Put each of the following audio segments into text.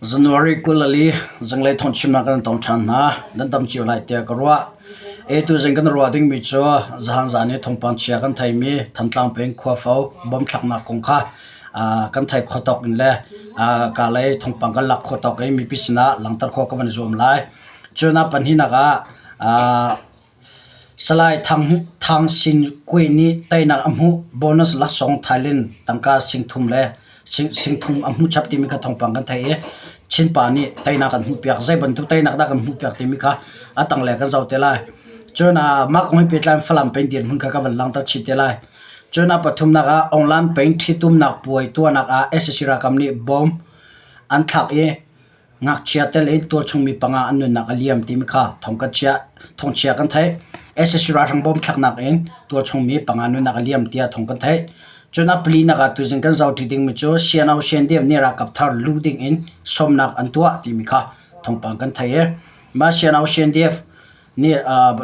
January 24 zinglei thawngchimnak kan tong ṭhan hna. Nan dam cio lai tiah ka ruah. Atu zing kan ruah dingmi cu zahan zan i thawngpang chia kan theimi Thantlang peng Khuafo bomb thlaknak kong kha kan thei kho tawk in le kalay thawngpang kan lak khawh tawk in mipi sinah langhter khawh ka van i zuam lai. Cun a pahnihnak ah Salai Thang Sin Kwe nih teinak a hmuh. Bonus laksawng Thailand tangka singthum le singthum a hmuh chap timi kha thawngpang kan theih i Chinpa nih teinak an hmuhpiak. Zei bantuk teinak dah kan hmuhpiak timi kha a tanglei kan zoh te lai. Cun mah kong he pehtlai in Falam peng dirhmun kha ka van langhter chih te lai. Cun a pathumnak ah Aunglan peng ṭhitumnak puai tuahnak ah sac ralkap nih bom an thlak i Ngakchia tel in tualchung mi panga an nunnak a liam timi kha thawngchia kan theih. Sac ralhrang bom thlaknak in tualchung mi panga nunnak a liam tiah thawng kan theih. Cun a palinak ah tuzing kan zohṭi dingmi cu Siano Siandem nih ralkap thar luh ding in sawmnak an tuah timi kha thawngpang kan theih i mah Siano CNDF nih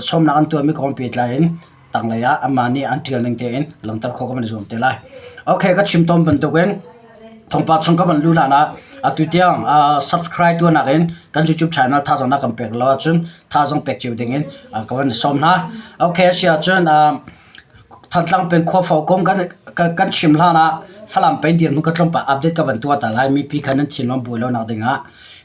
sawmnak an tuahmi kong pehtlai in tanglei ah anmah nih an ṭial ning tein langhter khawh ka van i zuam te lai. Okay, ka chim tawn bantukin thawngpang chung ka van luh hlan ah atu tiang subscribe tuahnak in kan YouTube channel thazaang na kan pek lo ahcun thazaang pek cio ding in ka van i sawm hna. Okay, a si ahcun Thantlang peng khuafo kong kan chim hlan ah Falam peng dirhmun ka tlawmpal update ka van tuah ta lai. Mipi kha nan thinlung buai lo nak ding ah.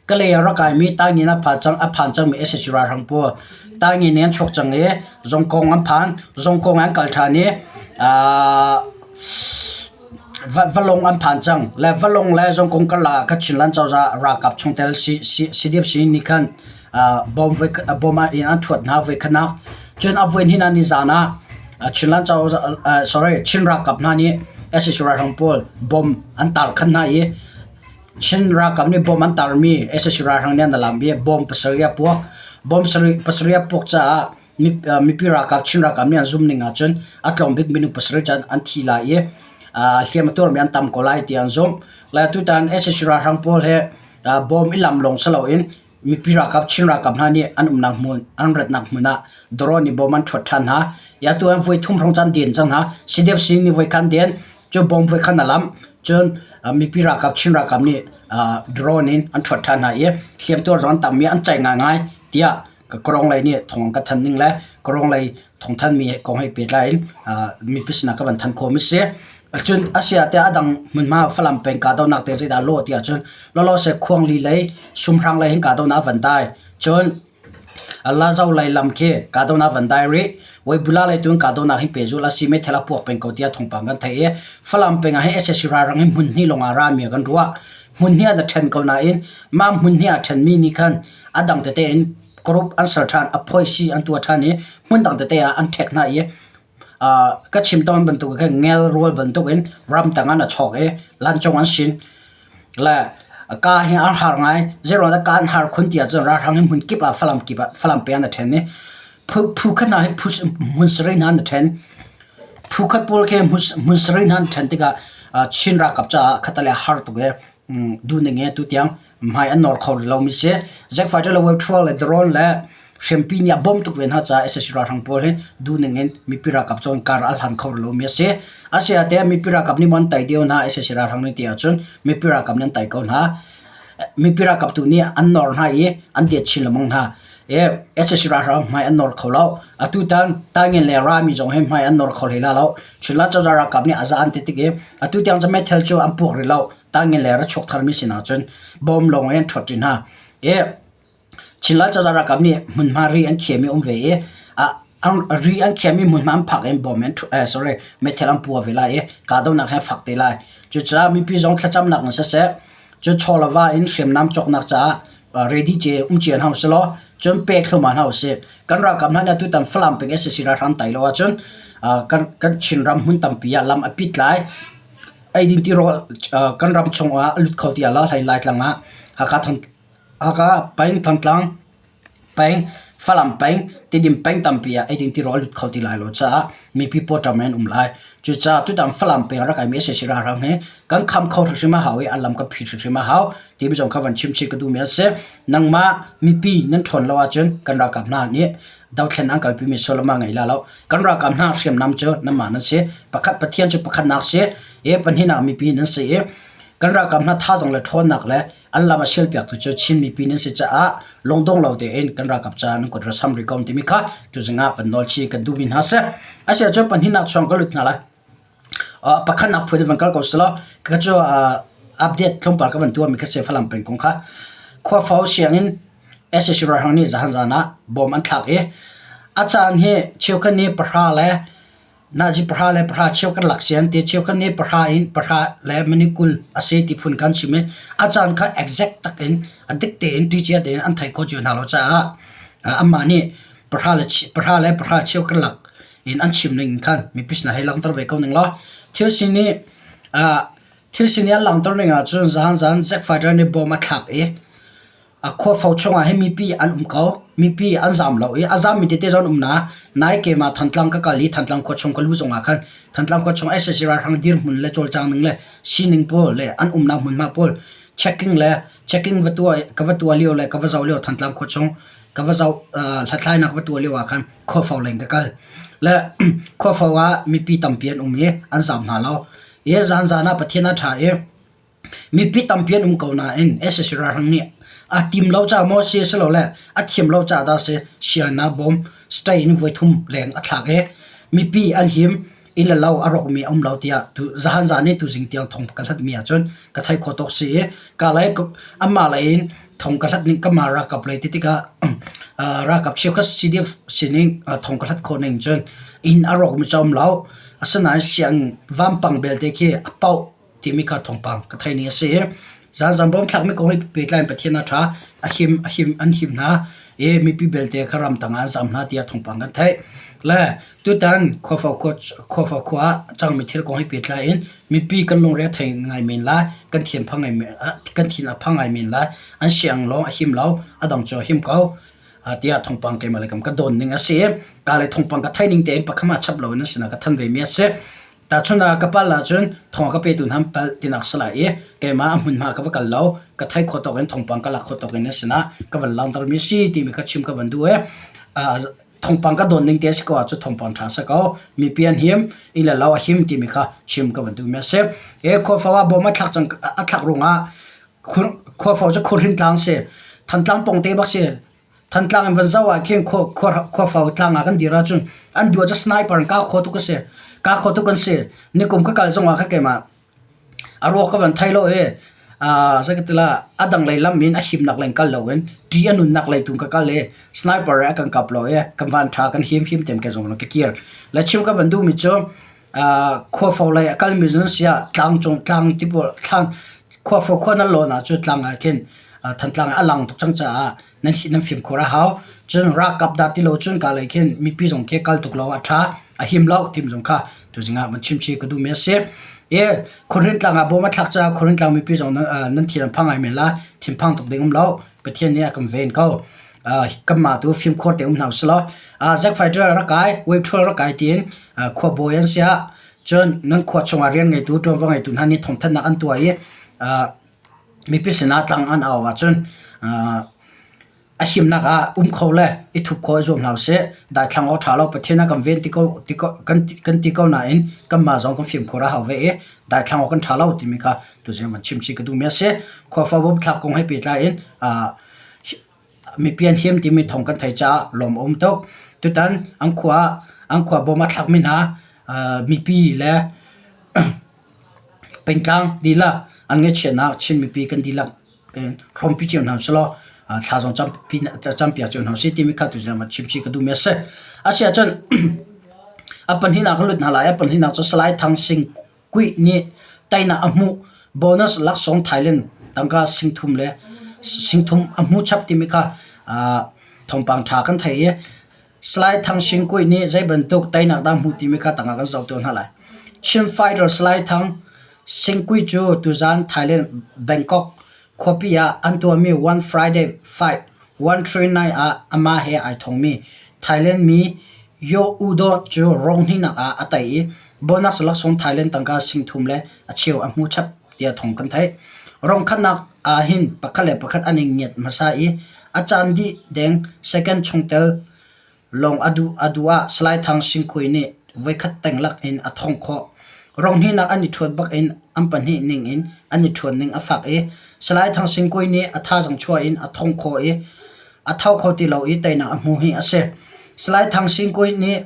Kalay ah rak kaimi Taingin a phan cang a phan cangmi sac ralhrang pawl Taingin in an chuak cang i Zongkong an phan. Zongkong an kal ṭhan i Valong an phan cang. Le Valong le Zongkong karlak ah Kachinland cozah ralkap chungtel CDF nih khan bom in an ṭhuat hna voikhatnak. Cun a voi hnihnak nizan ah Chinland cozah sorry Chin ralkap hna nih sac ralhrang pawl bom an tar khan hna i Chin ralkap nih bom an tarmi sac ralhrang nih an lam i bom pasarih a puak. Bom pasarih a puak caah mipi ralkap Chin ralkap nih an zum ning ahcun a tlawm bik minung pasarih cu an thi lai i hliam a tuarmi an tam ko lai ti an zumh. Le tutan sac ralhrang pawl he bom i lam lawng si loin mipi ralkap Chin ralkap hna nih an umnak hmun an ratnak hmun ah drone nih bom an ṭhuat ṭhan hna. Ya tu an voi thum hrawng caan den cang hna. CDF sing nih voi khan den cu bom voi khan a lamh. Cun mipi ralkap Chin ralkap nih drone in an ṭhuat ṭhan hna i hliamtuar zong an tam i an ceih ngaingai tiah Kawrong lei nih thawng an ka thanh ning le Kawrong lei thawngthanhmi kong he pehtlai in mipi sinah ka van thanh khawhmi si. Cun a si ah tiah a dang hmunhma Falam peng kahdohnak te zeidah a lawh ti ahcun lawlawse Khuangli lei Sumhrang lei hin kahdohnak a van dai. Cun Lazo lei lam khi kahdohnak a van dai rih. Weibula lei tu in kahdohnak hi pehzulh a si. Meithal a puak peng ko tiah thawngpang kan theih i Falam peng ah hin sac ralhrang hi hmun hnih lawng ah rami ah kan ruah. Hmun hnih ah na ṭhen ko nain mah hmun hnih ah ṭhenmi nih khan a dang tete in group an ser ṭhan, a phoisi an tuah ṭhan i hmun dang tete ah an ṭhek hna i ka chim tawn bantuk khan ngel rual bantuk in ramtang an a chawk i lancung an sin. Le ka hi an har ngai. Zeiruang dah ka an har khun ti ahcun ralhrang hi hmun kip ah Falam kip ah Falam pe an a ṭhen i phu khat hna hi phu hmun sarih hna an a ṭhen. Phu khat pawl khi hmun sarih hna an ṭhen tikah Chin ralkap caah khatalei a har tuk i duhning i tutiang hmai an nawr kho rih lomi si. Jet fighter le Wave le drone le hriampi nih a bawmh tuk ve hna caah sac ralhrang pawl hi duhning in mipi ralkap cu kar a hlan kho rih lomi a si. Asiate mipi ralkap nih maw an tei deuh hna sac ralhrang nih ti ahcun mipi ralkap nih an tei ko hna. Mipi ralkap tu nih an nawr hna i an det chin lengmang hna. I sac ralhrang hmai an nawr kho lo. Atutan Taingen le Rami zong hi hmai an nawr kho hlei la lo. Chinland cozah ralkap nih a za an ti tik i atu tiang cu meithal cu an puak rih lo. Tangin le ra chuak tharmi sinah cun bawm lawng in an ṭhuat ṭi hna. I Chinland cozah ralkap nih hmunhma ri an khiahmi um ve i ri an khiahmi hmunhma an phak in bom an sorry meithal an pua ve lai i kahdohnak he fak te lai. Cucaah mipi zong thlacamnak in siseh, cu chaw le va in hriamnam cawknak caah ready ce um cia hna usih law cun pek thluahmah hna usih. Kan ralkap hna nih atutan Falam peng sac ralhrang tai lo ahcun kan Chinram hmun tampi ah lam a pit lai. Eidin tirawl kan ram chungah a lut kho tiah la hlei Laitlang ah Hakha Hakha peng Thantlang peng Falam peng Tidim peng tampi ah eidin tirawl a lut kho ti lai lo caah mipi pawṭam in an um lai. Cucaah tutan Falam peng rak kaimi sac ralhrang hi kan kham kho hrimhrim a hau i a lam kan phit hrimhrim a hau timi zong kha van chim chih ka duhmi a si. Nangmah mipi nan ṭhawn lo ahcun kan ralkap hna nih dothlen an kalpimi sullam a ngei la lo. Kan ralkap hna hriamnam cu nanmah nan si. Pakhat Pathian cu pakhatnak si i pahnihnak mipi nan si i kan ralkap hna thazaang le ṭhawnnak le An lam a sialpiaktu cu Chin mipi nan si caah lungdong lo tein kan ralkap ca nan kut ra sam rih ko timi kha tuzing ah van nawl chih kan duhmi hna si. Asiahcun pahnihnak chuang ka lut hna lai. Pakhatnak phun in van kal ko selaw ka cu update tlawmpal ka van tuahmi kha si Falam peng kong kha. Khuafo sianginn sac ralhrang nih zahan zan ah bom an thlak i a caan hi cheukhat nih pahra le Nazi pahra le pahra cheukhat lak si an ti. Cheukhat nih pahra in pahra le minute 20 a si ti phun kan chim i a caan kha exact tak in a dik tein ṭicia tein an thei kho cio hna lo caah anmah nih pahra le pahra le pahra cheukhat lak in an chim ning khan mipi sinah hei langhter ve ko ning law thil sin i thil sin i an langhter ning ahcun zahan zan Zack Fighter nih bom a thlak i a khuafo chungah hin mipi an um ko mipi an zam lo i a zammi tete zong an um na nai keimah Thantlang ka kal i Thantlang khua chung ka lu zongah khan Thantlang khua chung sac ralhrang dirhmun le cawlcang ning le sining pawl le an umnak hmunhma pawl checking le checking va tuah ka va tuah lio le ka va zoh lio Thantlang khua chung ka va zoh hlathlainak va tuah lio ah khan khuafo leng ka kal le khuafo ah mipi tampi an um i an zam hna lo i zan zan ah Pathian a ṭha i mipi tampi an um ko nain sac ralhrang nih a tim lo caah maw si silole a thiam lo caah dah si sianginn bawm state in voithum leng a thlak i mipi an him inn le lo a rawkmi a um lo tiah tu zahan zan i tuzing tiang thong ka hlatmi ahcun ka theih khawh tawk si i ka lei anmah lei in thong ka hlat ning kanmah ralkap lei ti tikah ralkap cheukhat CDF sining thong ka hlat khawh ning cun inn a rawkmi cu a um lo asinain siang vampang belte khi a pauh timi kha thawngpang ka theih ning a si i zaanzam bawm thlakmi kong he pehtlai in Pathian a ṭha a him a him an him hna i mipi belte kha ramtang ah an zam hna tiah thawngpang kan theih. Le tutan khuafo khua khuafo khua ah a cangmi thil kong he pehtlai in mipi kan lungre a thei ngai men lai, kan thin phang ngai kan thin a phang ngai men lai. An siang lawng a him lo, a dang cu a him ko. tiah thawngpang keimah le kam ka dawn ning a si i ka le thawngpang ka theih ning tein pakham ah chap loin a sinah ka than ve mi a si. Tahchun ah ka pal ahcun thawng a ka petu hna an palh tinak si lai i keimah a hmunhma ka va kal lo, ka theih khawh tawk in thawngpang ka lak khawh tawk in a sinah ka van langhtermi si timi kha chim ka van duh i thawngpang ka dawn ning te a si ko ahcun thawngpang ṭha si ko. Mipi an him, i le lo a him timi kha chim ka van duhmi a si. Hi khuafo ah bawm a thlak cang a thlak ruangah khuafo cu khuhrin tlang si. Thantlang pawngte bak si. Thantlang in van zoh ah khin khuafo tlang ah kan dir ahcun an dua cu sniper in kah khawh tuk a si. Kah khawh tuk an si. Nikum ka kal zongah kha keimah a ruak ka van thei lo i zeikatila a dang lei lam in a himnak lei in kal loin ṭih a nunnak lei tu ka kal i sniper he a kan kap lo i kan van ṭha kan him him tein ke zong ka kir. Le chim ka van duhmi cu khuafo lei a kalmi zong an si ah tlangcung tlang ti pawl thlang khuafo khua nan lawn ahcun tlang ah khin Thantlang ah a lang tuk cang caah nan nan fimkhur a hau. Cun ralkap dah ti lo cun ka lei khin mipi zong khi kal tuk lo a ṭha a him lo timi zong kha tuzing ah van chimchih ka duhmi a si. I Khuahrin tlang ah bawm a thlak caah Khuahrin tlang mipi zong nan thin an phang ngai men lai. Thinphang tuk ding um lo. Pathian nih a kan ven ko. Kanmah tu fimkhur te um hna usih law Zack Fighter rak kai, Wave Troll rak kai tiin khuabawi an si ah cun nan khua chungah rian ngeitu ṭuanvo ngeitu hna nih thawngthanhnak an tuah i mipi sinah tlang an au ahcun a himnak ah um kho le i thup khawh i zuam hna usih. Daithlang awk ṭha lo Pathian a kan ven ti ko ti ko kan ti ko nain kanmah zong kan fimkhur a hau ve i daithlang awk kan ṭha lo timi kha tuzing van chimchih ka duhmi a si. Khuafa bawmthlak kong he pehtlai in mipi an him timi thawng kan theih caah lawm a um tuk. Tutan an khua an khua bawm a thlakmi hna mipi le pengtlang dihlak an ngaihchiatnak Chin mipi kan dihlak in hrawmpi cio hna usih law thla zong campiak cio hna usih timi kha tuzing ah chimchih ka duhmi a si. Asiahcun a pahnihnak kan lut hna lai. A pahnihnak cu Salai Thang Sing Kuih nih teinak a hmuh. Bonus laksawng Thailand tangka singthum le singthum a hmu chap timi kha thawngpang ṭha kan thei i Salai Thang Sing Kuih nih zei bantuk teinak dah a hmuh timi kha tangah kan zoh tawn hna lai. Chin fighter Salai Thang Sing Kuih cu tuzaan Thailand Bangkok khuapi ah an tuahmi One Friday Fight 139 ah amah he ai thongmi Thailand mi Yo Udo cu rawnghnihnak ah a tei i bonus laksawng Thailand tangka 3000 le a cheu a hmu chap tiah thawng kan theih. Rongkhatnak ah hin pakhat le pakhat an i ngiat hmasa i a caan dih deng second chungtel lawng a duh ah Salai Thang Sing Khui nih voikhat tenglak in a thongh khawh. Ronghninak an i ṭhuat bak in an pahnih ning in an i ṭhuat ning a fak i Salai Thang Sing Kui nih a thazaang chuah in a thong khawh i a tho kho ti lo i teinak a hmu hi a si. Salai Thang Sing Kui nih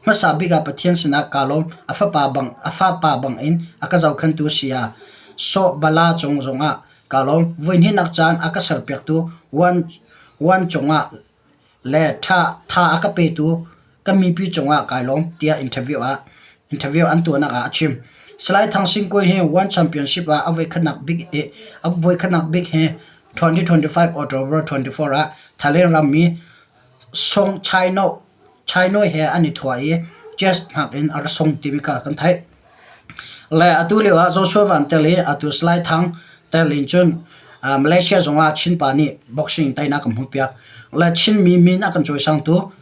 hmasa bik ah Pathian sinah kaa lawm, a fapa bang a fapa bang in a ka zohkhenhtu saya Sawh Bala cung zongah kaa lawm. Voihnihnak caan a ka serpiaktu Wan Wan cungah le tha tha a ka petu ka mipi cungah kai lawm tiah interview ah interview an tuahnak ah a chim. Salai Thang Sing Kui hi One Championship ah a voikhatnak bik i a voikhatnak bik hi 2025 October 24 ah Thailand rammi Song Chai No Chai Noi he an i thua i chess hnak in a ra sung timi kha kan theih. Le atu lio ah Joshua Van tel i atu Salai Thang tel in cun Malaysia zongah Chin pa nih boxing teinak kan hmuhpiak. Le Chinmi min a kan cawisangtu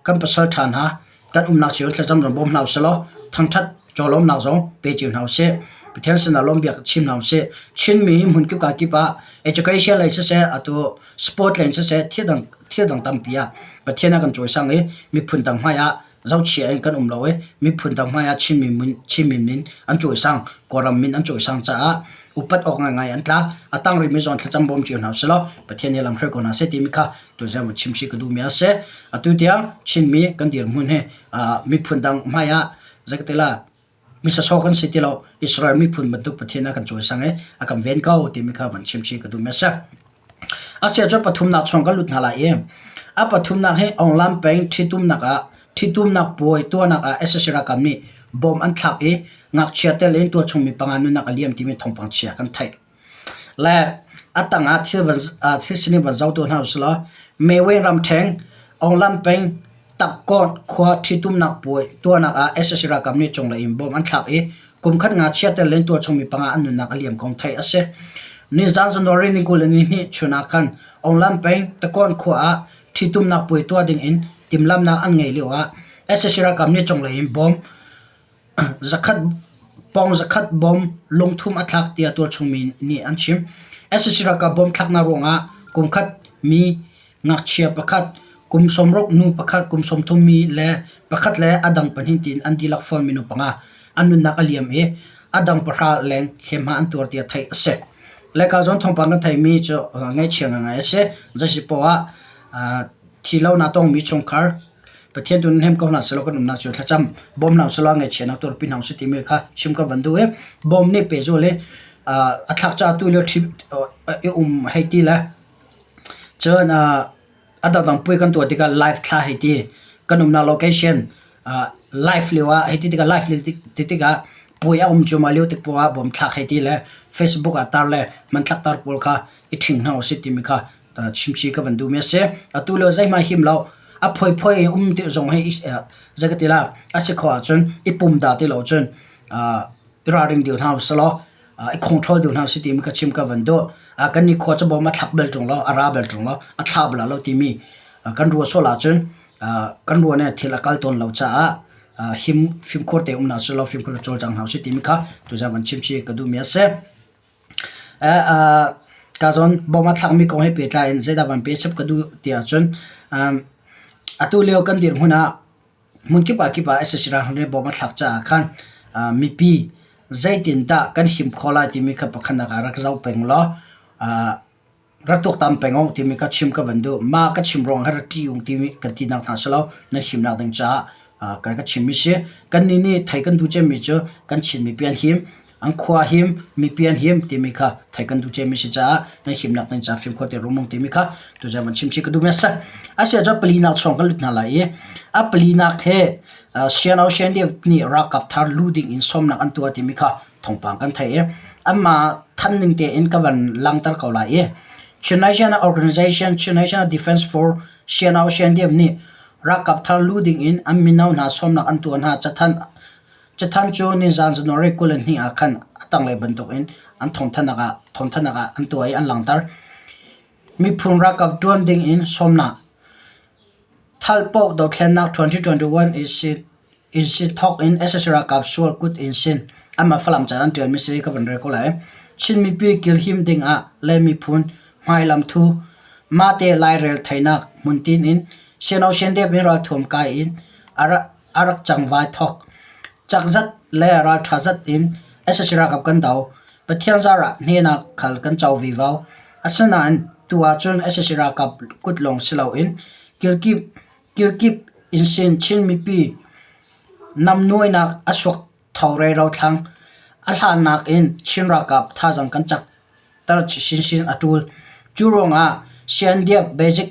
kan pasal ṭha hna kan umnak cio thlacam zong bawm hna usih law thangṭhat cawlawmnak zong pe cio hna usih. Pathian sinah lawmbiak chim hna usih. Chinmi hmunkip ka kip ah education lei siseh atu sport lei siseh thil dang thil dang tampi ah Pathian a kan cawisang i miphun dang hmai ah zohchia in kan um lo i miphun dang hmai ah Chinmi min Chinmi min an cawisang Kawlram min an cawisang caah upat awk ngaingai an tla. A tang rihmi zong thlacam bawm cio hna usih law Pathian nih lam hruai ko hna seh timi kha tuzaan vun chim si ka duhmi a si. Atu tiang Chinmi kan dirhmun hi miphun dang hmai ah zeikatila mi sawsawh kan si ti lo. Israel miphun bantuk Pathian a kan cawisang i a kan ven ko timi kha van chim chih ka duhmi a si. A si ahcun pathumnak chung kan lut hna lai i a pathumnak hi Aunglam peng ṭhitumnak ah ṭhitumnak puai tuahnak ah sac ralkap nih bom an thlak i ngakchia tel in tualchung mi panga nunnak a liam timi thawngpang chia kan theih. Le a tangah thil van thil sining van zoh tuah hna usih law Mewin ramṭheng Aunglam peng Takkawn khua ṭhitumnak puai tuahnak ah sac ralkap nih cunglei in bom an thlak i kumkhat ngakchia tel in tualchung mi panga an nunnak a liam kong theih a si. Nizan January ni 22 chun ah khan Aunglam peng Takkawn khua ah ṭhitumnak puai tuah ding in timhlamhnak an ngeih lio ah sac ralkap nih cunglei in bom Zakhat pawng zakhat bom lungthum a thlak tiah tualchungmi nih an chim. Sac ralkap bom thlaknak ruangah kumkhat mi ngakchia pakhat, kum 60 nu pakhat, kum 30 mi le pakhat le a dang pahnih tiin an dihlak fawn minung panga an nunnak a liam i a dang pahra leng hliamhma an tuar tiah theih a si. Leka zawn thawngpang kan theihmi cu ngaihchia ngaingai a si. Zeisipoah ah thi lo na tongmi chungkhar Pathian tu nan hnem ko hna selaw kan umnak cu thlacam bawm hna selaw ngaihchiatnak tuarpi hna usih timi kha chim ka van duh i bawm nih pehzul i a thlak ca tu lio ṭhip i um hei ti le cun a dangdang puai kan tuah tikah live thla hei ti kan umnak location live lio ah hei ti tikah live ti tikah puai a um cuahmah lio tik poah ah bawm thlak hei ti le Facebook ah tar le hmanthlak tar pawl kha i ṭhing hna usih timi kha chimchih ka van duhmi a si. Atu lio zeihmanh him lo a phoiphoi in um ti zong hi zei ka ti la a si khawh ahcun i pum dah ti lo cun i ralring deuh hna usih law i control deuh hna usih timi kha chim ka van duh. Kan ni khua cu bawm a thlak bal ṭung lo, a ra bal ṭung lo, a thla bal lo timi kan ruah sual ahcun kan ruah nih thil a kal tawn lo caah him fimkhur te um hna usih law fimkhur cawlcang hna usih timi kha tuzaan van chimchih ka duhmi a si. Ka zawn bawm a thlakmi kong he pehtlai in zeidah van pe chap ka duh ti ahcun atu lio kan dirhmun ah hmunkip ah kip ah sac ralhrang nih bawm a thlak caah khan mipi zeitindah kan him khawh lai timi kha pakhatnak ah rak zoh peng law Rak tuaktan peng u timi kha chim ka van duh. Mah ka chim ruang hi rak ṭih ung timi kan tinak hna si lo. Nan himnak ding caah ka ka chimmi si. Kannih nih thei kan duh cemmi cu kan Chin mipi an him, an khua him, mipi an him timi kha thei kan duh cemmi si caah nan himnak ding caah fimkhur te rum ung timi kha tuzaan van chim chih ka duhmi a si. A si ahcun palinak chung kan lut hna lai i a palinak hi Siano Shendiv nih ralkap thar lu ding in sawmnak an tuah timi kha thawngpang kan theih i anmah than ning tein ka van langhter ko lai i Chin National Organization Chin National Defense Force Sianau Siandiam nih ralkap thar lu ding in an mino hna sawmnak an tuah hna cathanh cathanh cu nizan January 22 ah khan a tanglei bantuk in an thawngthanhnak ah thawngthanhnak ah an tuah i an langhter miphun ralkap tuan ding in sawmnak Thalpaoh dothlennak 2021 i si thawk in sac ralkap sual kut in sin anmah Falam ca an ṭialmi si ka van rel ko lai. Chin mipi kilhim ding ah le miphun hmailam thu mahte lairel theinak hmuntin in Siano Shendep in ralthuam kai in a rak cangvai thawk. Cak zat le ralṭha zat in sac ralkap kan do. Pathian zarah hnenak khal kan co vivo. Asinain tu ahcun sac ralkap kut lawng si loin kilkip in sin Chin mipi namnuainak a suak tho rero thlang. A hlannak in Chin ralkap thazaang kan cak ter sinsin a ṭul. Cu ruangah CNDF Basic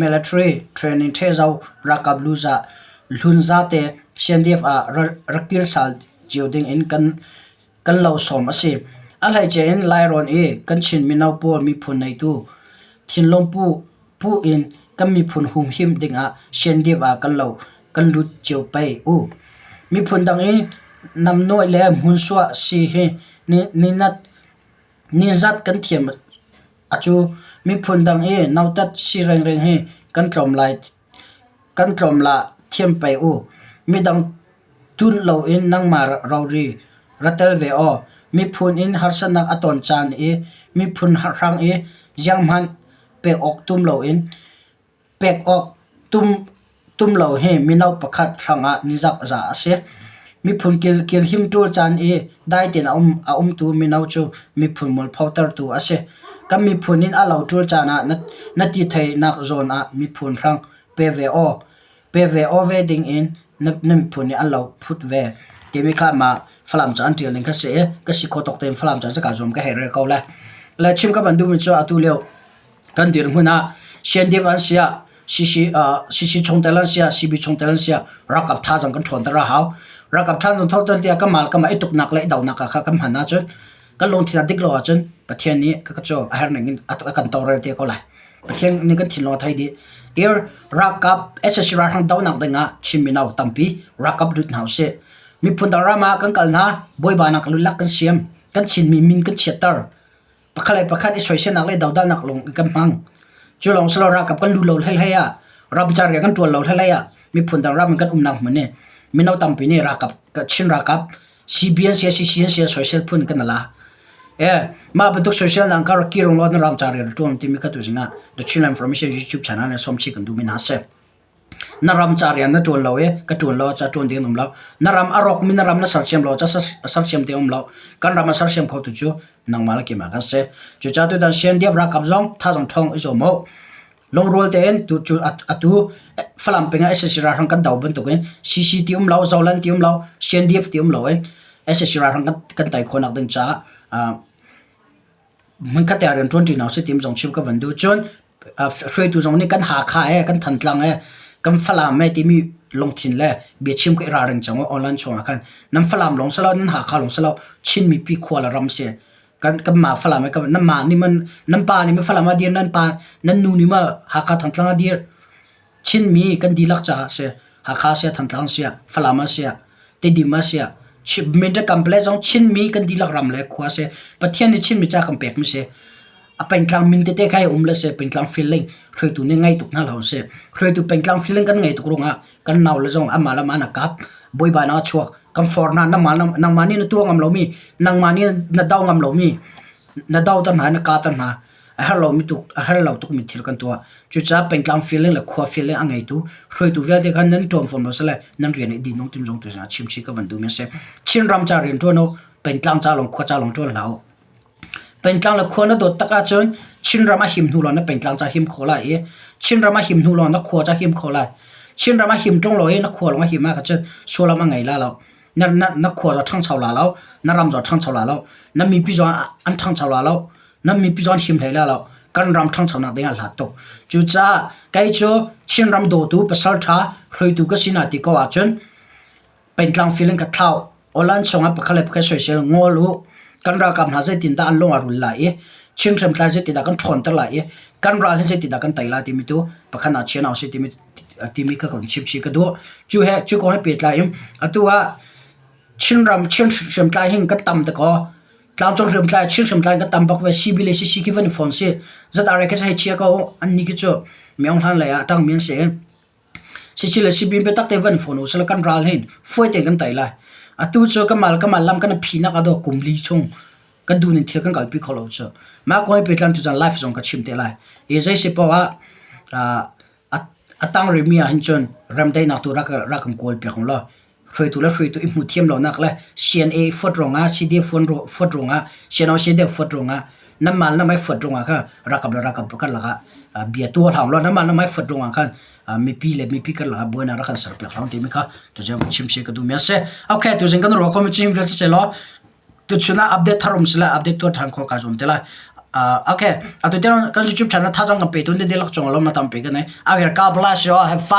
Military Training ṭhezo ralkap hlun zate CNDF ah rak kir sal cio ding in kan lo sawm a si. A hleice in Lairawn i kan Chin mino pawl miphun neitu thinlung pu in kan miphun humhim dingah CNDF ah kan lo kan lut cio pei u. Miphun dang i namnuai le hmunsuah si hi nizat kan thiam a cu. Miphun dang i nautat si rengreng hi kan tlawm lai kan tlawm la thiam pei u. Midang tunh loin nangmah rori ra tel ve aw. Miphun in harsatnak a ton caan i miphun hrang i zianghmanh pek awk tum loin pek awk tum lo hi mino pakhat hrangah nizak za a si. Miphun kilhim ṭul caan i dai tein a umtu mino cu miphun mualphotertu a si. Kan miphun in a lo ṭul caan ah na ti theihnak zawn ah miphun hrang pe ve aw. Pe ve aw ve ding in na miphun nih an lo phut ve timi kha mah Falam ca an ṭial ning kha si i ka si khawh tawk tein Falam ca cu kaa zuam ka hei rel ko lai. Le chim ka van duhmi cu atu lio kan dirhmun ah CNDF an si ah CC CC chungtel an si ah CB chungtel an si ah ralkap thazaang kan ṭhawnter a hau. Ralkap thazaang ṭhawnter tiah kanmah le kanmah i tuknak le i donak ah kha kan hman ahcun kan lungthin a dik lo ahcun Pathian nih ka cu a herh ning in a kan tawlrel te ko lai. Pathian nih kan thinlung a thei dih. Ir ralkap sac ralhrang donak ding ah Chin mino tampi ralkap lut hna usih. Miphun dang ram ah kan kal hna, bawibanak lulak kan siam, kan Chinmi min kan chiatter. Pakhat le pakhat i soiselnak le dodalnak lawng kan hmang. Cu lawng si lo ralkap kan lu lo hleihlei ah ramcar rian kan ṭuan lo hleihlei ah miphun dang ram in kan umnak hmun i mino tampi nih ralkap Chin ralkap CBN sia CCN sia soisel phun kan la. E mah bantuk soisel nang ka rak kirung lo na ramcar rian ṭuan timi ka tu zingah The Chinland Information YouTube channel ne somchi kan duhmi hna si. Na ram ca rian na ṭuan lo i ka ṭuan lo ca ṭuan ding an um lo. Na ram a rawkmi na ram na sersiam lo ca sersiam ding a um lo. Kan ram a sersiam khotu cu nangmah le keimah kan si. Cucaah tutan CNDF ralkap zong thazaang ṭhawng i zuam u. Lungrual tein tu cu atu Falam peng ah sac ralhrang kan do bantukin CC ti um lo, Zoland ti um lo, CNDF ti um lo in sac ralhrang kan tei khawhnak ding caah hmunkhat te ah rian ṭuanṭi hna usih timi zong chim ka van duh. Cun hruaitu zong nih kan Hakha ee, kan Thantlang ee, kan Falam ee timi lungthin le biachim ka i ralring cang u online chungah khan. Nan Falam lawng si lo, nan Hakha lawng si lo, Chin mipi khua le ram si. Kan kanmah Falam ee, nanmah nih man nan pa nih ma Falam ah dir, nan pa nan nu nih ma Hakha Thantlang ah dir. Chinmi kan dihlak caah si. Hakha siah, Thantlang siah, Falam ah siah, Tedim ah siah, Mindat Kampale zong Chinmi kan dihlak ram le khua si. Pathian nih Chinmi ca kan pekmi si. A pengtlang min tete kha um le si. Pengtlang feeling hruaitu nih ngei tuk hna hlah usih. Hruaitu pengtlang feeling kan ngei tuk ruangah kan nau le zong amah le amah na kap. Bawipa na chuak. Kan for hna nangmah nangmah nih na tuah ngam lomi, nangmah nih na do ngam lomi, na do ter hna, na ka ter hna. A herh lomi tuk a herh lo tukmi thil kan tuah. Cucaah pengtlang feeling le khua feeling a ngeitu hruaitu vialte kha nan ṭuan fawn lo sile nan rian i din tim zong tu chimchih ka van duhmi a si. Chinram ca rian ṭuan u, pengtlang ca lawng khua ca lawng ṭuan hlah u. Pengtlang le khua na dawt tak ahcun Chinram a him hnu lawng na pengtlang ca him kho lai i Chinram a him hnu lawng na khua ca him kho lai. Chinram a him ṭung lo i na khua lawng a him ahcun sullam a ngei la lo. Na, na, na khua zong ṭhangcho la lo, na ram zong ṭhangcho la lo, na mipi zong an ṭhangcho la lo. Nan mipi zong an him hlei lai lo. Kan ram ṭhangchonak ding ah hlat tuk. Cucaah kei cu Chinram dawtu pasal ṭha hruaitu ka si na ti ko ahcun pengtlang feeling ka thlau. Awlan chungah pakhat le pakhat soisel ngawl u. Kan ralkap hna zeitindah an lung a rul lai i Chin hriamtlai zeitindah kan ṭhawnter lai i kan ral hi zeitindah kan tei lai timi tu pakhat ah chia hna usih timi timi kha ka vun chim chih ka duh. Cu he cu kong he pehtlai in atu ah Chinram Chin hriamtlai hin kan tam te kaw Tlangcung hriamtlai Chin hriamtlai kan tam bak ve CB le CC khi van i fawn si. ZRA khi cu hei chia ko an ni khi cu Myaung Hlan lei ah ṭangmi an si. CC le CB biatak te van fawn u sila kan ral hin fuai tein kan tei lai. Atu cu kamal kamal lam kan phi nak ah dawh kum li chung kan duh ning thil kan kalpi kho lo cu. Mah kong he pehtlai tu cun live zong ka chim te lai. I zei si paoh ah a tang rihmi ah hin cun remdaihnak tu rak rak kan kawl piak u law. Hruaitu le hruaitu i hmuh thiam lonak le CNA fuat ruangah CDF fuat ruangah CNO CDF fuat ruangah nanmah le nanmah i fuat ruangah khan ralkap le ralkap karlak ah bia tu a hlang lo nanmah le nanmah i fuat ruangah khan mipi le mipi karlak ah buainak rak kan serpiak hlah timi kha tuzing van chim si ka duhmi a si. Okay, tuzing kan ruah khomi cu vial si law tuchun ah update thar um sila update tuah ṭhan khawh kaa zuam te lai. Uh, okay, atu tiang kan YouTube channel thazang kan pe tu ni dilak chung lom na tampi kan ai. Okay, God bless you all. Have fun.